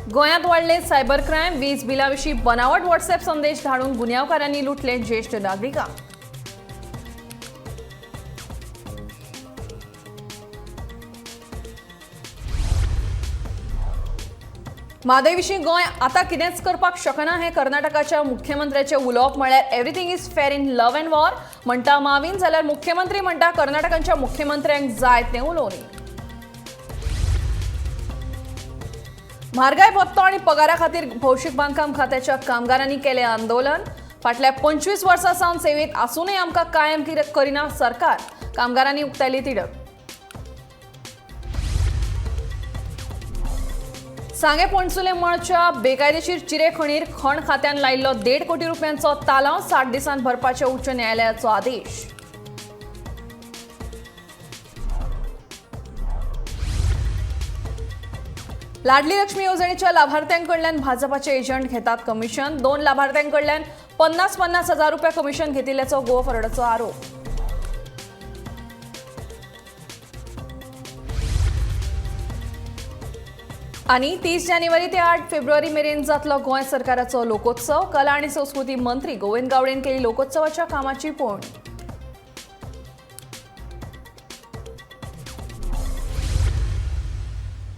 गोंयांत वाडले cyber crime. वीज बिला विशीं बनावट व्हॉट्सअॅप संदेश धाडून गुन्यांवकारांनी लुटले ज्येश्ठ नागरिकांक. म्हादय विशीं गोंय आतां कितेंच करपाक शकना हें कर्नाटकाच्या मुख्यमंत्र्याचें उलोवप म्हळ्यार everything is fair in love and war म्हणटा माविन, जाल्यार मुख्यमंत्री म्हणटा कर्नाटकाच्या मुख्यमंत्र्यांक जाय तें उलोवनी. म्हारगाय भत्तो आनी पगारा खातीर भौशीक बांदकाम खात्याच्या कामगारांनी केलें आंदोलन. फाटल्या 25 वर्सां सावन सेवेंत आसूनय आमकां कायम करिना सरकार, कामगारांनी उक्तायली तिडक. सांगें पणसुले मळच्या बेकायदेशीर चिरे खणीर खण खात्यान लायिल्लो 1.5 कोटी रुपयांचो तालांव 60 दिसांत भरपाचे उच्च न्यायालयाचो आदेश. लाडली लक्ष्मी येवजणेच्या लाभार्थ्यांकडल्यान भाजपाचे एजंट घेतात कमिशन. 2 लाभार्थ्यांकडल्यान 50-50 हजार रुपया कमिशन घेतिल्ल्याचो गोवा फॉरवर्डाचो आरोप. आनी 30 जानेवारी ते 8 फेब्रुवारी मेरेन जातलो गोंय सरकाराचो लोकोत्सव. कला आनी संस्कृती मंत्री गोविंद गावडेन केली लोकोत्सवाच्या कामाची पळोवणी.